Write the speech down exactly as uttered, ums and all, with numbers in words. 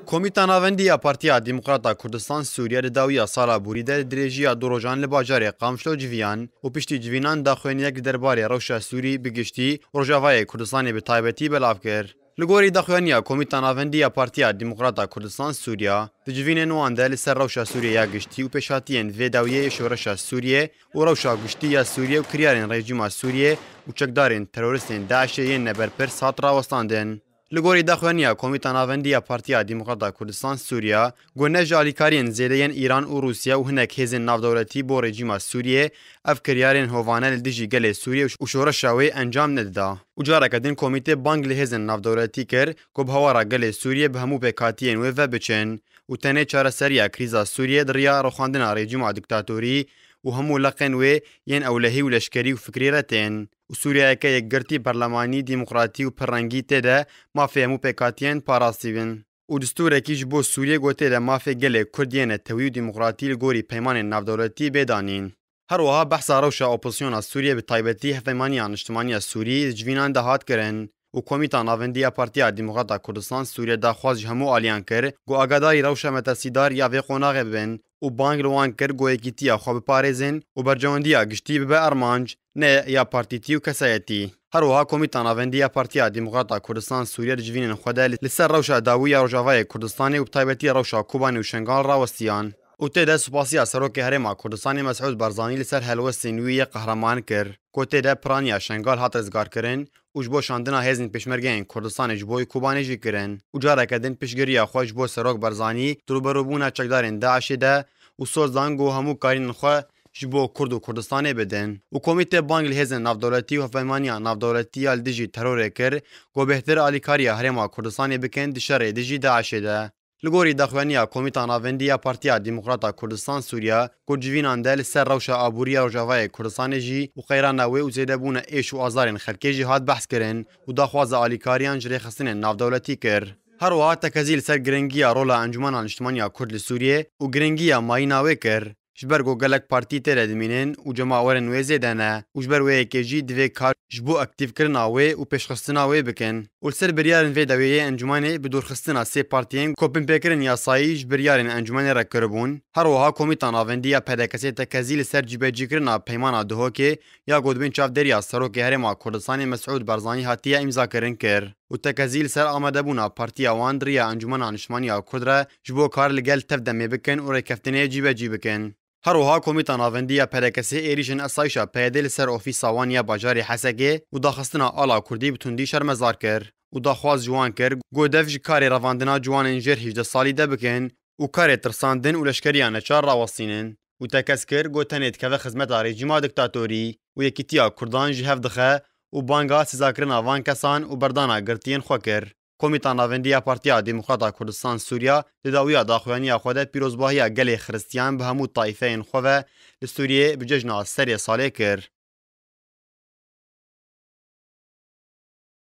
Komîta Navendî ya Partiya Demokrata Kurdistan Sûriye di dawiya sala borî de di dirêjiya du rojan li bajarê Qamişlo civiyan û piştî civînan daxuyaniyek li derbarê rewşa Sûrî bi giştî û Rojavayê Kurdistanê bi taybetî belav kir. Li gorî daxuyaniya Komîta Navendî ya Partiya Demokrata Kurdistan Sûriya, di civînên wan de li ser rewşa Sûriyê ya giştî û pêşhatiyên vê dawiyê yê şoreşa Sûriyê û rewşa giştî ya Sûriyê û kiryarên rejîma Sûriyê û çekdarên teroristên DAIŞê yên neberpirs hat rawestandin. Li gorî daxuyaniya Komîta Navendî ya Partiya Demokrata Kurdistan Sûriya, ku ne ji alîkariyên zêde yên Îran û Rûsya û hinek hêzên navdewletî bo rejîma Sûriyê, ev kiryarên hovane li dijî gelê Sûriyê û şoreşa wê encam nedida. Û careke din komîtê bang li hêzên navdewletî kir ku bi hawara gelê Sûriyê bi hemû pêkhatiyên wê ve biçin û tenê çareseriya krîza Sûriyê di riya rûxandina rejîma diktatorî û hemû leqên wê yên ewlehî û leşkerî û fikrî re tên û Sûriyeyeke yekgirtî, perlemanî, demokratî û pirrengî tê de mafê hemû pêkhatiyên parastî bin û distûrekî ji bo Sûriyê ku tê de mafê gelê Kurd yên netewî û demokratî li gorî peymanên navdewletî bê danîn. Her wiha behsa rewşa opozisyona Sûriyê, bi taybetî Hevpeymaniya Niştimaniya Sûrî, di civînan de hat kirin û Komîta Navendî ya Partiya Demokrata Kurdistan Sûriyê daxwaz ji hemû aliyan kir ku agadarî rewşa metirsîdar ya vê qonaxê bibin û bang li wan kir ku yekîtiya xwe biparêzin û berjewendiya giştî bibe armanc, ne ya partîtî û kesayetî. Her wiha Komîta Navendî ya Partiya Demokrata Kurdistan Sûriyê di civînên xwe de li ser rewşa dawî ya Rojavayê Kurdistanê û bi taybetî rewşa Kobanê û Şengal rawestiyan û tê de supasiya Serokê Herêma Kurdistanê Mesûd Barzanî li ser helwestên wî yê qehreman kir, ku tê de piraniya Şengal hat rizgarkirin û ji bo şandina hêzên Pêşmergeyên Kurdistanê ji bo Kobanê jî kirin û careke din piştgiriya xwe ji bo Serok Barzanî di rûberûbûna çekdarên DAIŞê de û soz dan ku hemû karînên xwe ji bo Kurd û Kurdistanê bidin û komîtê bang li hêzên navdewletî û hevpeymaniya navdewletî ya li dijî terorê kir ku bêhtir alîkariya Herêma Kurdistanê bikin di şerê dijî DAIŞê de. Li gorî daxuyaniya Komîta Navendî ya Partiya Demokrata Kurdistan Sûriya, ku civînan de li ser rewşa aborî ya Rojavayê Kurdistanê jî û qeyrana wê û zêdebûna êş û azarên xelkê jî hat behs kirin û daxwaza alîkariyan ji rêxistinên navdewletî kir. Her wiha tekezî li ser giringiya rola Encûmena Niştimanî ya Kurd li Sûriyê û giringiya mayîna wê kir, ji ber ku gelek partî tê de dimînin û cemawerên wê zêde ne û ji ber wê yekê jî divê kar ji bo aktîfkirina wê û pêşxistina wê bikin û li ser biryarên vê dawiyê yê encûmenê bi dûrxistina sê partiyên ku binpêkirin yasayî ji biryarên encûmenê re kiribûn, her wiha Komîta Navendî ya P D K S'ê tekezî li ser cîbecîkirina peymana Duhokê ya ku di bin çavdêriya Serokê Herêma Kurdistanê Mesûd Barzanî hatiye îmzakirin kir û tekezî li ser amadebûna partiya wan di riya Encûmena Niştimanî ya Kurd re ji bo kar li gel Tev Demê bikin û rêkeftinê cîbecî bikin. Her wiha Komîta Navendî ya P D K S'ê êrîşên esayîşa P Y D'ê li ser ofîsa wan ya bajarê Hesekê û daxistina ala Kurdî bi tundî şermezar kir û daxwaz ji wan kir ku dev ji karê revandina ciwanên jêr hejde salî de bikin û karê tirsandin û leşkeriya neçar rawestînin û tekez kir ku tenê dikeve xizmeta rejîma diktatorî û yekîtiya Kurdan ji hev dixe û banga sizakirina van kesan û berdana girtiyên xwe kir. Komîta Navendî ya Partiya Demokrata Kurdistan Sûriya di dawiya daxuyaniya xwe de pîrozbahiya gelê Xiristiyan bi hemû taîfeyên xwe ve li Sûriyê bi cejna serê salê kir.